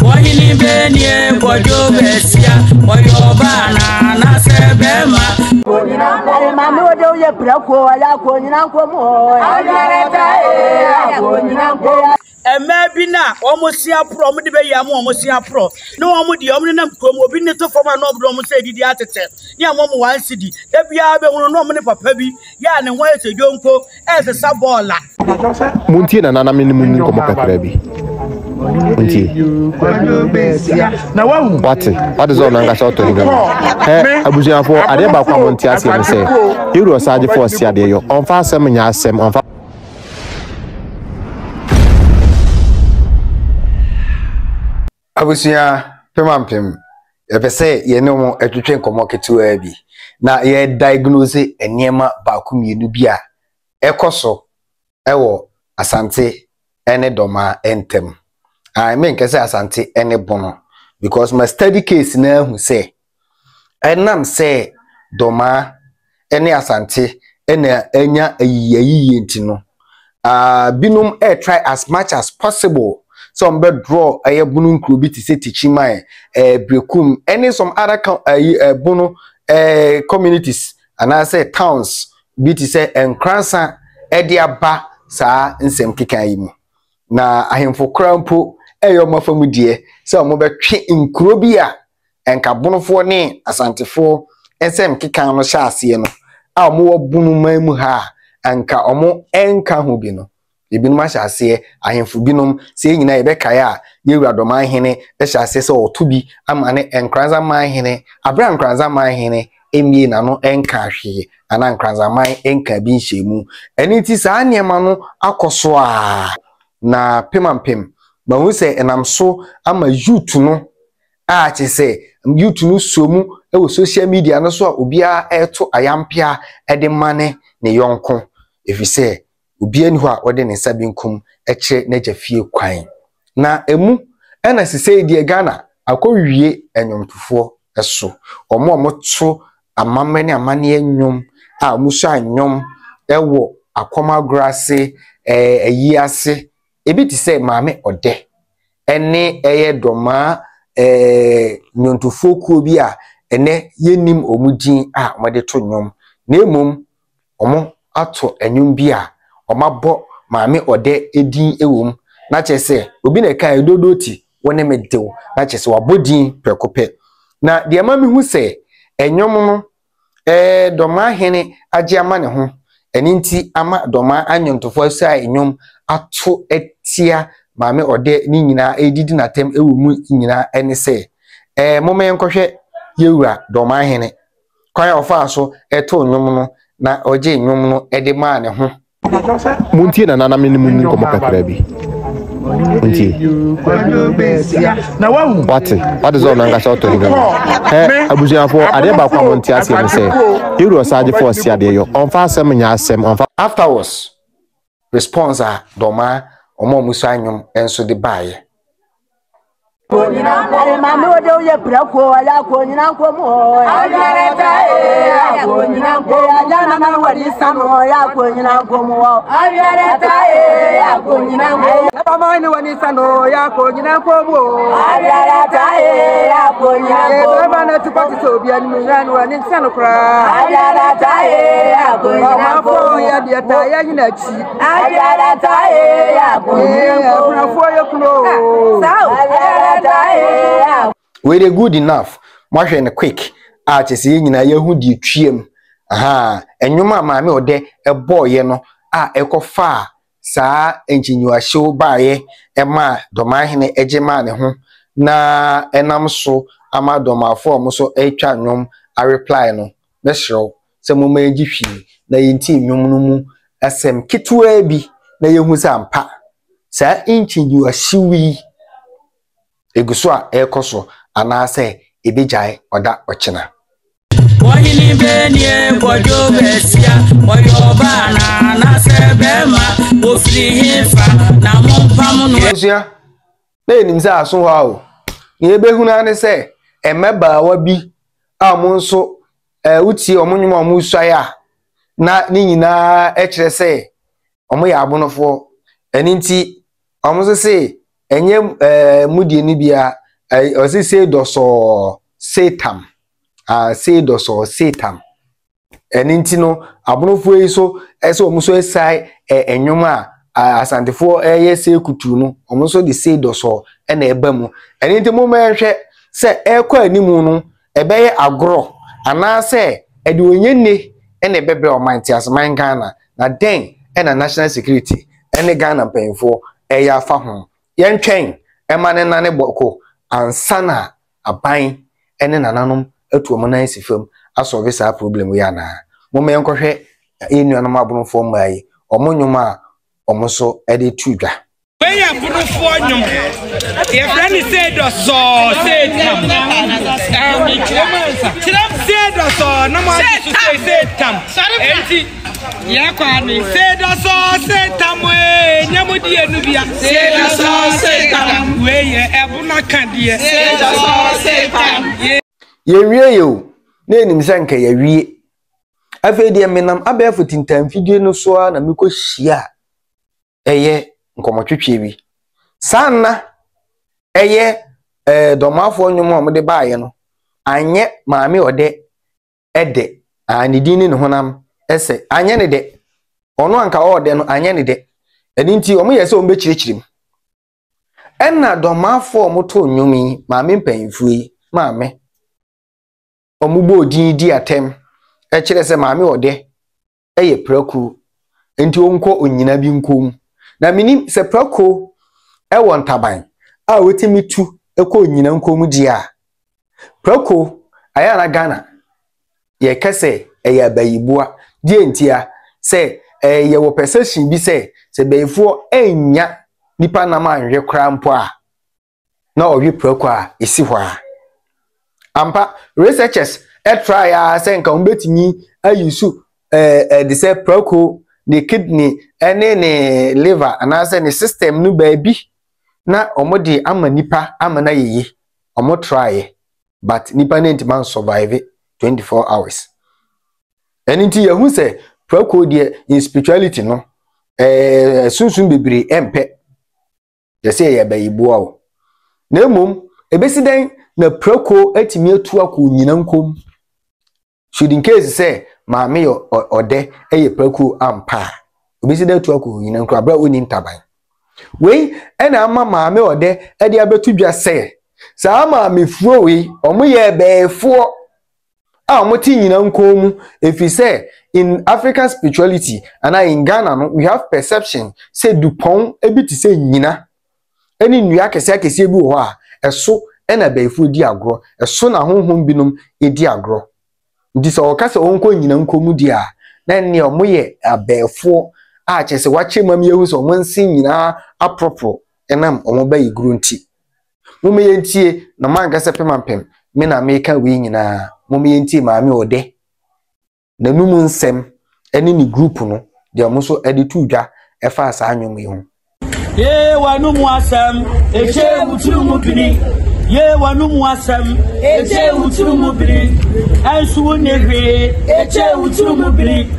Ɔhene bɛ nie Kwadwo Bɛsia, ɔyɛ ɔbaa anaa anaasɛ bɛrima? Maame wo de woyɛ prako ɔyɛ akɔ nyina nkɔ mu Mmaa bi no a wɔn se aporɔ, wɔn de bɛyɛ ama wɔn se aporɔ, ne wɔn deɛ wɔn nenam kurom, obi ne to fam a na wɔn de wɔn nsa adidi atete, ne ama wɔn one cedi. Da biara bɛhunu na wɔn ne papa bi yɛ a ne ho ayɛ sɛ dwonko ɛresesa bɔɔla. Montie nana na me ne mo nni nkɔmmɔ kakra bi. Montie. Wate, wate sɛ ɔno ankasa ɔtɔ ne nneɛma. Hɛ, abusuafoɔ, adeɛ baako a monte aseɛ ne sɛ, Yɛwura Ɔsaagyefoɔ ɔse adeɛ yɔ, ɔmfa asɛm nyɛ asɛm, ɔmfa. Abusua pemampem, yɛpɛ sɛ yɛne wɔn twetwe nkɔmmɔ ketewaa bi na yɛ diagnose nneɛma baako mmienu bi a ɛkɔ so wɔ Asante ne Dɔmaa ntam. I menkɛ sɛ Asante ne Bono because ma study case no ahu sɛ Ɛnam sɛ Dormaa ne Asante na anya ayiyiayiyie nti no, uh, binom try as much as possible sɛ wɔn bɛ draw ɛyɛ bono nkuro bi te sɛ Tikyiman, ɛɛ Berekum ɛne some other ɛyi ɛɛ bono ɛɛ communities anaasɛ towns bi te sɛ Nkransa ɛde aba saa nsɛm keka yi mu. Na ahemfo koraa mpo ɛyɛ wɔn afa mu deɛ sɛ wɔn bɛtwe nkuro bi a Nkabonofoɔ ne Asantefoɔ nsɛm keka no hyɛ aseɛ no a wɔwɔ Bono man mu ha a anka wɔnka ho bi no, ebinom ahyɛ aseɛ, ahemfo binom, sɛ yɛn nyinaa yɛbɛkae a, yɛn wura Dɔmanhene hyɛ aseɛ sɛ ɔto bi ama ne Nkranzaman hene, aberɛ a Nkranzaman hene mmie n'ano nkaa hwee anaa Nkranzaman nkaa bi nhyɛɛ mu. Ɛno nti saa nneɛma no akɔ so ara na pemampem mahu sɛ ɛnam so ama youth no a kyerɛ sɛ youth no suo mu wɔ social media no so a obiara reto ayampea de ma ne ne yɔnko ɛfiri sɛ obiara ni hɔ a ɔde ne nsa benkum kyerɛ n'agya fie kwan. Na emu ɛna sesei deɛ Ghana akɔwie nnwomtofoɔ so. Wɔn a wɔto amammerɛ ne amanneɛ nnwom a wɔsua nnwom wɔ akɔm agorɔ ase, ɛɛ ayi ase, ebi te sɛ Maame Ɔdɛ ne ɛyɛ Dɔmaa ɛɛ nnwontofoɔ kuo bi a ɛnɛ yɛnnim wɔn din a wɔde to nnwom, na mmom wɔato nnwom bi a wɔabɔ Maame Ɔdɛ din wɔ mu. Na kyerɛ sɛ, obi na ɛkae, Dodo ti, wo ne me dew. Na kyerɛ sɛ wabɔ din prɛko pɛ. Na deɛ ɛma mehu sɛ nnwom no Ɛɛ, Dɔmaa hene agye ama ne ho, ɛno nti ama Dɔmaa anwontofoɔ asuae nnwom ato atia Maame Ɔdɛ ne nyinaa ɛredidi n'atɛm wɔ mu nyinaa ɛne sɛ, ɛɛ, momma yɛnkɔhwɛ yɛwura Dɔmaa hene, kwan a ɔfaa so too nnwom no na ɔgyee nnwom no de maa ne ho. Montie nana na me ne mo nni nkɔmmɔ kakra bi. Montie. Wate, wate sɛ ɔno ankasa ɔtɔ ne nneɛma. Hɛ, abusuafoɔ, adeɛ baako a monte aseɛ ne sɛ, yɛwura ɔsaagyefoɔ ɔse adeɛ yɔ, ɔmfa asɛm nyɛ asɛm, ɔmfa. Afterwards, response a Dɔmaa wɔn a wɔsua nnwom nso de baeɛ. Maame wo de woyɛ prako ɔyɛ akɔ nyina nkɔ mu ɔyɛ nana wɔ ne sa no ɔyɛ akɔ nyina nkɔ mu ɔ ne wɔ ne sa no ɔyɛ akɔ nyina nkɔ mu ɔ na tukɔ te sɛ obi anim nyina no wɔ ne nsa no koraa ɔmanfoɔ yɛ deɛ taa yɛ nyina akyi Wei de good enough moahwɛ no quick a kyerɛ sɛ yɛn nyinaa yɛahu deɛ twam ahaa nnwom a maame ɔdɛ ɛbɔɔyɛ no a ɛkɔfaa saa nkyinyiwahyew baeɛ ɛmaa dɔmahene ɛgye maa ne ho na ɛnam so ama dɔmafoɔ a wɔn nso ɛretwa nnwom areply no mɛsrɛ wo sɛ momma yɛngye hwii na yɛntie nnwom no mu asɛm ketewaa bi na yɛhu sɛ ampa saa nkyinyiwahyew yi egu so a ɛrekɔ so anaasɛ ebegyae ɔda ɔkyena. Ɔhene bɛnie Kwadwo Bɛsia, ɔyɛ ɔbaa anaa anaasɛ bɛrima, ɔfiri hefa na mompam no. Abusua, na yɛnim sɛ aso hɔ a o. Nea yɛbɛhunu ara ne sɛ mmabaawa bi a wɔn nso ɛɛ wotie wɔn nnwom a wɔresuae a, na ne nyinaa kyerɛ sɛ wɔyɛ abonofoɔ. Ɛno nti, wɔn nso se. Ɛnyɛ ɛɛ mu deɛ no bia ɔse sei dɔsɔɔ sei tam. Ah, sei dɔsɔɔ sei tam. Ɛno nti no, abonofoɔ yi so ɛsɛ wɔn nso ɛsae ɛ nnwom a asantefoɔ ɛyɛ sei kutuu no, wɔn nso de sei dɔsɔɔ ɛna ɛba mu. Ɛno nti mo mɛhwɛ sɛ ɛrekɔ anim no ɛbɛyɛ agorɔ anaasɛ ɛde onye ɛna ɛbɛbrɛ ɔman nteaseman Ghana na dɛn ɛna national security ɛne Ghana mpanyinfoɔ ɛyɛ afa ho. Yɛntwɛn ɛma ne nane bɔko ansa na aban ne nananom atu wɔn nan asi fam asɔlve saa problem yi anaa? Momma yɛnkɔhwɛ yɛn nuanom abonofoɔ mmaa yi, wɔn nnwom a wɔn nso de to dwa. Wei yɛ abonofoɔ nnwom. Yɛfrɛ no sei dɔsɔɔ sei tam. Kyerɛm sei dɔsɔɔ na mo agye so sei sei tam. Enti yɛkɔ ane sei dɔsɔɔ sei tam ee nyɛ mo die no bia. Sei dɔsɔɔ sei tam. Wei yɛ ɛbono aka deɛ. Sei dɔsɔɔ sei tam. Yɛnwie yɛ o, na yɛnim sɛ nka yɛawie. Afei deɛ menam abɛɛfo tintanfidie no so ara na mekɔhyia a ɛyɛ nkɔmmɔtwetwe bi. Saa nna ɛyɛ ɛɛ dɔmafoɔ nnwom a wɔde baeɛ no, anyɛ maame ɔdɛ dɛ, aa ne din ne ne honam sɛ, anyɛ ne dɛ. Ɔno anka ɔɔdɛ no, anyɛ ne dɛ. Ɛno nti wɔyɛ sɛ wɔbɛkyerɛkyerɛ mu. Ɛna dɔmafoɔ a wɔtoo nnwom yi, maame mpanyinfoɔ yi, maame, wɔbɔɔ din di atɛm kyerɛ sɛ maame ɔdɛ yɛ prako, nti ɔnkɔ onyina bi nkɔ mu. Na menim sɛ prako wɔ ntaban a wɔtumi tu kɔ onyina nkɔ mu deɛ a, prako ayɛ na Ghana yɛka sɛ ɛyɛ abayiboa. Deɛ ntia sɛ ɛyɛ wɔ perception bi sɛ sɛ bayifoɔ annya nipa nam anhwɛ koraa mpo a, na ɔwe prako a ɛsi hɔ a. Ampa, researchers try ara sɛ nka wɔbɛtumi ayi so ɛɛ de sɛ prako ne kidney ne ne liver anaasɛ ne system no baabi na wɔde ama nipa ama no ayɛ yie. Wɔn try but nipa no ntumi ansurvive 24 hours. Ɛno nti yɛhu sɛ prako deɛ in spirituality no ɛɛ sunsun bebree ɛmpɛ. Yɛsɛ yɛyɛ abayiboa o. Na mmom, ebesi dɛn na prako atumi atu akɔ onyina nkom? Should in case sɛ maame yɛ ɔdɛ yɛ prako ampa a, obesi dɛn atu akɔ onyina nkom abere a onni ntaban? Wei ɛna ama maame ɔdɛ de abɛto dwa sɛ saa maamefoɔ wei wɔn yɛ bɛɛfoɔ a wɔte nyina nkɔn mu ɛfiri sɛ in African spirituality anaa in Ghana no we have perception sɛ dupɔn bi te sɛ nyina ɛne nnua akɛseɛ akɛseɛ bi wɔ hɔ a ɛso ɛna abayifoɔ di agorɔ ɛso na honhom binom di agorɔ nti sɛ ɔka sɛ ɔnkɔ nyina nkɔn mu di a na ɛnneɛ wɔyɛ abɛɛfoɔ a kyerɛ sɛ wakyerɛ mu ama yɛhu sɛ wɔn nse nyinaa aporoporo ɛnam wɔn bayiguro nti. Momma yɛntie na moanka sɛ pemampem me na meka wei nyinaa. Momma yɛntie Maame Ɔdɛ n'anum nsɛm ne ne group no deɛ wɔn nso de too dwa ɛfaa saa nnwom yi ho. Yee w'anum asɛm ɛhyɛ wo tiri mu bini. Yee w'anum asɛm ɛhyɛ wo tiri mu bini. Ɛnso wo nni hwee ɛhyɛ wo tiri mu bini.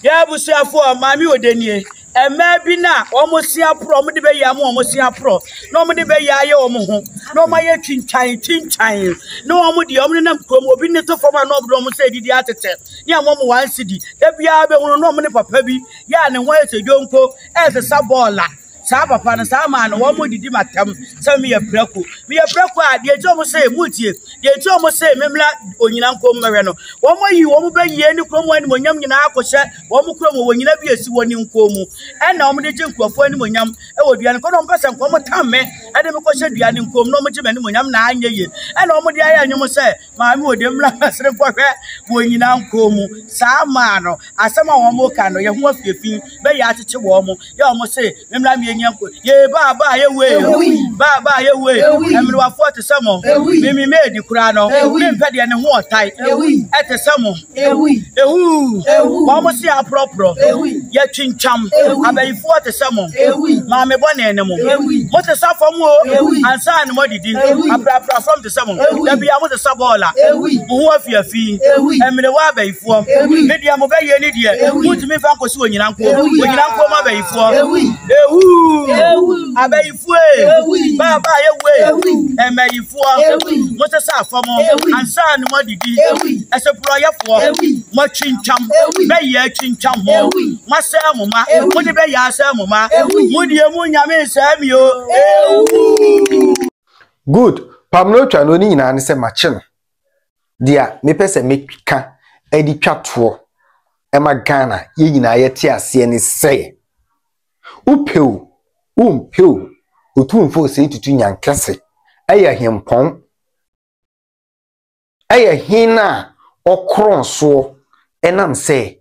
Yɛ abusuafoɔ Maame Ɔdɛ nie. Mmaa bi no a wɔn se aporɔ, wɔde bɛyɛ ama wɔn se aporɔ, na wɔde bɛyɛ ayɛ wɔn ho, na wɔayɛ twintwan twintwan, na wɔn deɛ wɔn nenam kurom, obi ne to fam a na wɔde wɔn nsa adidi atetɛ, ne ama wɔn one cedi. Da biara bɛhunu na wɔn ne papa bi yɛ a ne ho ayɛ sɛ dwonko ɛresesa bɔɔla. Saa papa no, saa maa no, wɔn didi matam sɛ meyɛ prako. Meyɛ prako a, deɛ nti wɔn se, mutie, deɛ nti wɔn se memmra onyina nkom mmɛhwɛ no, wɔn ayi wɔn bɛyie ne kurom animonyam nyinaa akɔhyɛ Wɔn kurom wɔ nnyina bi a esi hɔ ne nkɔn mu, ɛna wɔde gye nkurɔfoɔ animuonyam wɔ dua no nkɔn na wɔpɛ sɛ nka wɔtam me de me kɔhyɛ dua no nkɔn mu na wɔgye m'animuonyam na anyɛ yie. Ɛna wɔde ayɛ nnwom sɛ, Maame wɔ deɛ mmra mɛsere nkɔhwɛ wɔ nnyina nkɔn mu. Saa maa no, asɛm a wɔka no, yɛ ho afiafi bɛyɛ akyekye wɔn. Yɛ wɔn se, Memmra mmɛnyia nko. Yee baa baa yɛ wei, baa baa yɛ wei, mmerewafoɔ te sɛ mo, mimi meedi koraa no, mempɛ deɛ ne ho ɔtae, ɛte sɛ mo. Ehu! Wɔn se aporɔporɔ, yɛtwintwam, abayifoɔ te sɛ mo, maame bɔne ne mo. Mote sɛ fam o ansa na moadidi. Aprapra fam te sɛ mo. Da biara mosesa bɔɔla. Mo ho afiafi. Mmerewa abayifoɔ. Me deɛ mobɛyɛ ne deɛ montumi mfa nkɔsi onyina nko. Onyina nko mu abayifoɔ. Ewu! Abayifoɔ e! Baaba a yɛwu e! Mmayifoɔ. Mosesa fam ansa na moadidi. Ɛsɛporɔyɛfoɔ. Moatwintwam. Bɛyɛ atwintwam ho. Moasɛe mo mma. Mode bɛyɛ asɛe mo mma. Mo deɛ mo nyame nsɛe me o. Ewu! Good. Pam no twa no ne nyinaa ne sɛ makye no. Deɛ mepɛ sɛ meka de twa toɔ ɛma Ghana yɛn nyinaa yɛte aseɛ ne sɛ wopɛ o wompɛ o Otumfoɔ Osei Tutu Nyankɛse ɛyɛ hempɔn. yɛ hene a ɔkorɔn soɔ ɛnam sɛ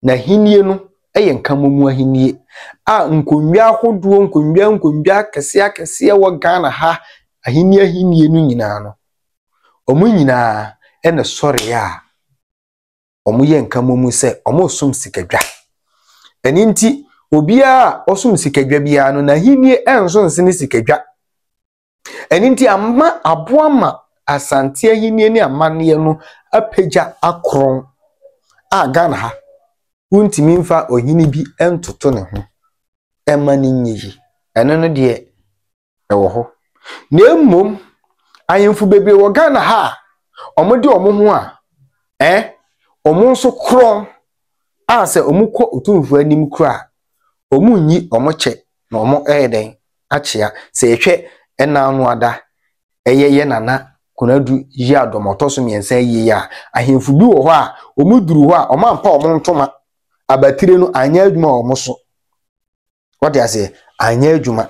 n'ahennie no yɛ nkamomu ahennie a nkonnwa ahodoɔ nkonnwa nkonnwa akɛseɛ akɛseɛ wɔ Ghana ha ahennie ahennie no nyinaa no, wɔn nyinaa na ɛsɔreeɛ a wɔyɛ nkamomu sɛ wɔresom sikadwa. Ɛno nti, obiara a ɔsom sikadwa biara no, n'ahennie nso nsene sikadwa. Ɛno nti ama aboa ma Asante ahennie ne amanneɛ no apagya akorɔn a Ghana ha wontumi mfa ɔhene bi ntoto ne ho mma no nyɛ yi. Ɛno no deɛ ɛwɔ hɔ. Na mmom ahemfo bebree wɔ Ghana ha a wɔde wɔn ho a eh, wɔn nso korɔn a sɛ wɔkɔ Otumfoɔ anim koraa a, wɔnyi wɔn kyɛ na wɔyɛ dɛn akyea. Sɛ yɛhwɛ ɛna ano ada ɛyɛ yɛ nana Konadu yi a dɔm ɔtɔ so mmiɛnsa yie a, ahemfo bi wɔ hɔ a wɔn duru hɔ a wɔn ampa wɔn ntoma abatire no anyɛ adwuma wɔ wɔn so. Wɔte aseɛ anyɛ adwuma.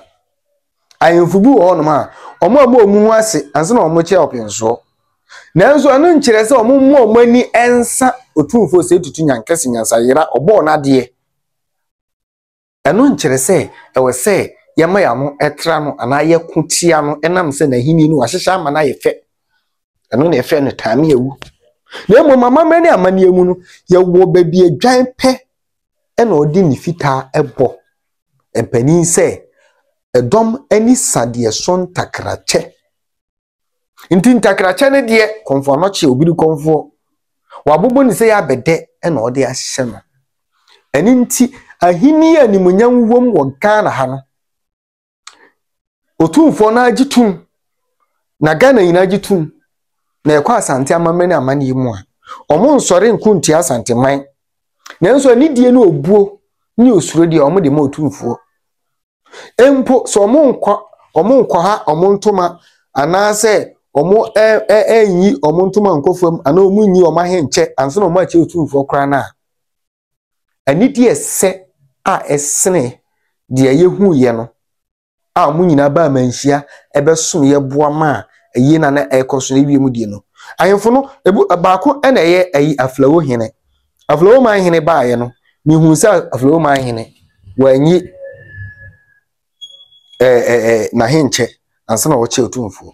Ahemfo bi wɔ hɔnom a wɔn a wɔn ho ase ansa na wɔn kyɛ ɔpensoɔ. Nanso ɛno nkyerɛ sɛ wɔn mmoa wɔn ani nsa otumfoɔ sɛ tutu nyankɛse nyansayera ɔbɔɔ n'adeɛ. Ɛno nkyerɛ sɛ ɛwɔ sɛ yɛma yɛn ano tra no anaa yɛko tia no ɛnam sɛ n'ahenni no wahyehyɛ ama no ayɛ fɛ. Ɛno na yɛfrɛ no taame awu. Na mmom amammerɛ ne amanneɛ mu no, yɛwɔ baabi adwan pɛ ɛna ɔde ne fitaa ɛbɔ mpanin sɛ ɛdɔm ani sa deɛ so ntakrakyɛ. Nti ntakrakyɛ no deɛ kɔmfoɔ anɔkye obi de kɔmfoɔ wabobɔ ne sɛ yɛ abɛdɛ na ɔde ahyɛ no. Ɛno nti ahenni a animuonyam wom wɔ Ghana ha no, otumfoɔ no agye tum na Ghana nyinaa gye tum na ɛkɔ Asante amammerɛ ne amanneɛ mu a, wɔn nsɔre nko ntia Asanteman. Nanso anidie ne obuo ne osuro deɛ wɔn de ma otumfoɔ. Mpo sɛ wɔnkɔ wɔnkɔha wɔn ntoma anaasɛ wɔnyi wɔn ntoma nkɔ fam anaa wɔnyi wɔn ahenkyɛ ansa na wɔakyɛ otumfoɔ koraa no a, anidie ɛsɛ a ɛsene deɛ yɛhuiɛ no a wɔn nyinaa baa manhyia ɛbɛsom yɛ boa ma a ɛyie na na ɛrekɔ so na ewie mu die no. Ahemfo no, ebu baako na ɛyɛ ayi Aflawo hene. Aflawo man hene baeɛ no, mehuu sɛ Aflawo man hene wanyi ɛɛ ɛɛ n'ahenkyɛ ansa na ɔkyɛ otumfoɔ.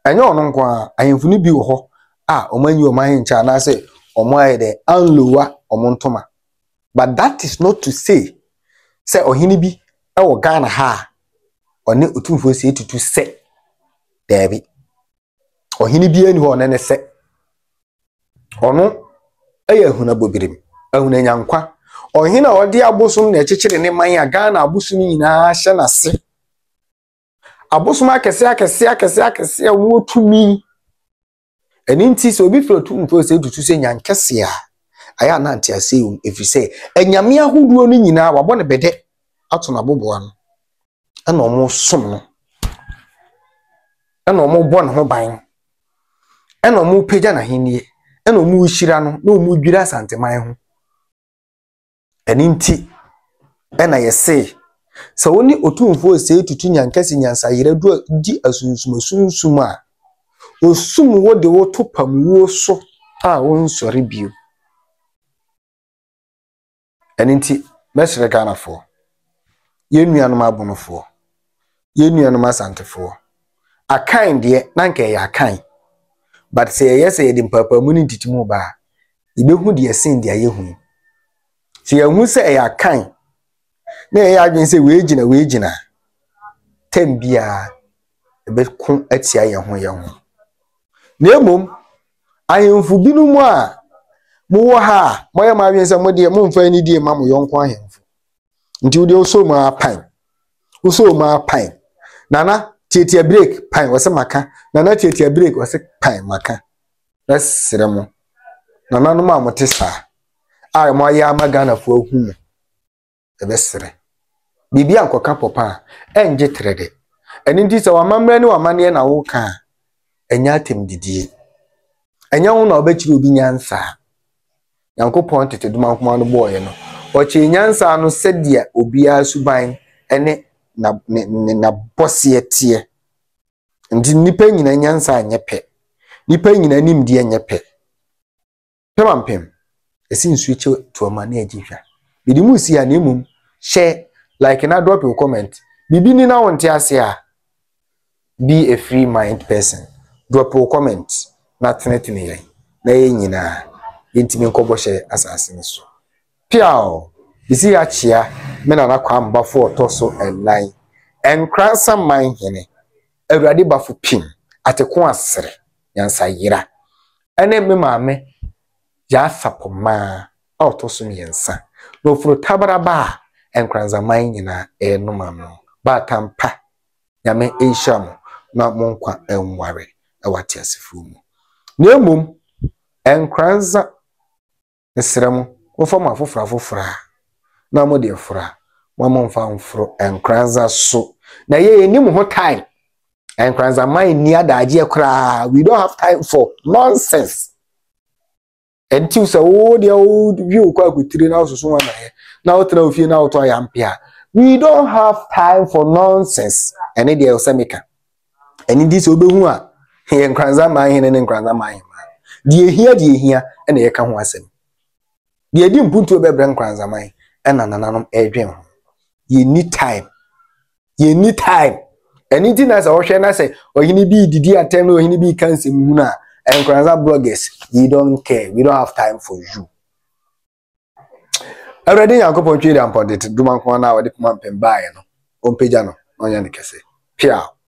Ɛnyɛ ɔno nko ara, ahemfo no bi wɔ hɔ a wɔanyi wɔn ahenkyɛ anaasɛ wɔn ayɛ dɛ anlowa wɔn ntoma. But that is not to say sɛ ɔhene bi wɔ Ghana ha a ɔne otumfoɔ sie tutu sɛ daabi. Ɔhene biara ni hɔ ɔne ne sɛ. Ɔno yɛ ahunabɔbirim, ahunanyankwa. Ɔhene a ɔde abosom na ɛkyekyere ne man a Ghana abosom nyinaa hyɛ n'ase. Abosom akɛseɛ akɛseɛ akɛseɛ akɛseɛ a wɔwɔ tumi. Ɛno nti sɛ obi frɛ otumfoɔ sɛ tutu sɛ nyankɛseɛ a, ayɛ a na nteaseɛ wɔ mu ɛfiri sɛ anyame ahodoɔ no nyinaa wabɔ no bɛdɛ ato n'aboboa no ɛna wɔsom no ɛna wɔbɔ ne ho ban ɛna wɔpagya n'ahennie ɛna wɔhyira no na wɔdwira Asanteman ho. Ɛno nti ɛna yɛse sɛ wo ne Otumfoɔ Osei Tutu Nyankɛse Nyansayera du di asunsumasunsum a, osum wo de wo to pamwuo so a wonsɔre bio. Ɛno nti mɛsrɛ Ghanafoɔ, yɛn nuanom Abonofoɔ, yɛn nuanom Asantefoɔ, Akan deɛ na anka ɛyɛ Akan, but sɛ yɛyɛ sɛ yɛde mpaapaamu ne ntetemu ba a, yɛbɛhu deɛ ɛsen deɛ yɛhu yi. Sɛ yɛhu sɛ ɛyɛ Akan na yɛyɛ adwene sɛ wei gyina wei gyina a, Tɛm biara yɛbɛko atia yɛn ho yɛn ho. Na mmom, ahemfo binom a mowɔ ha a moayɛ mo adwene sɛ mo deɛ momfa anidie mma mo yɔnko ahemfo. Nti wo deɛ wosɔ mu ara pan. Wosɔ mu ara pan. Nana tietia break pan wɔsɛ maka. Nana tietia break wɔsɛ pan maka. Mɛsrɛ mo. Nananom a mote saa a moayɛ ama Ghanafoɔ ahu mo. Yɛbɛsrɛ. Biribi ankɔka pɔpa a, ɛngye trɛ dɛ. Ɛno nti sɛ w'amammerɛ ne w'amanneɛ na woka a, ɛnyɛ atɛmdidie. Ɛnyɛ wo na wobɛkyerɛ obi nyansa. Nyankopɔn tete domankoma no bɔɔeɛ no, ɔkyerɛ nyansa no sɛdeɛ obiara suban ne n'abɔseɛ teɛ. Nti nnipa nyina nyansa nyɛ pɛ. Nnipa nyina nimdeɛ nyɛ pɛ. Pemampem, ɛsi nsuo kyɛ tuama ne agye hwa. Mede mu si a na mmom hyɛ like na drop your comment. Biribi ni na wonte ase a, be a free mind person. Drop your comment na tenetene yɛn na yɛn nyinaa yɛntumi nkɔ bɔhyɛ asase no so. Piaw! Bisi akyea me nana Kwame Bafo ɔtɔ so ɛnan, Nkoransa man hene, Awurade Bafo Pim, Ateko Asere, Nyansayera, ne me maame Yaa Sapɔmaa a ɔtɔ so mmiɛnsa, na ɔforo tabaraba a Nkoranzaman nyinaa renom ano. Baatan pa, Nyame nhyira mo na mo nkwa nware wɔ ateasefoɔ mu. Na mmom, Nkoranza Mesrɛ mo, momfa mo afoforo afoforo a na mode aforo a, mo momfa mforo Nkoranza so. Na yɛ yɛnni mo ho time. Nkoranza man nni adagyeɛ koraa. We don't have time for nonsense. Ɛnti sɛ wo deɛ wowie wo kɔ akotire na wososo wɔn ayɛ na wotena ofie na wotɔ ayampe a, we don't have time for nonsense. Ɛne deɛ sɛ meka. Ɛno nti sɛ wobɛhu a, yɛ Nkoranza man hene ne Nkoranza man hemaa. Deɛ ehia deɛ ehia na yɛka ho asɛm. Deɛ ɛdi mpuntuo bɛbrɛ Nkoranza man ɛna nananom ɛredwen ho. Yɛnni time. Yɛnni time. Ɛno nti na sɛ wɔhwɛ na sɛ ɔhene bi didi atɛm na ɔhene bi ka nsɛm hunu a, Nkoranza bloggers, we don't care. We don't have time for you. Awurade Nyankopɔn twe da mpɔn tete doma nko na wɔde poma mpem baeɛ no, ɔmpagya no na ɔnyɛ no kɛse. Piaw!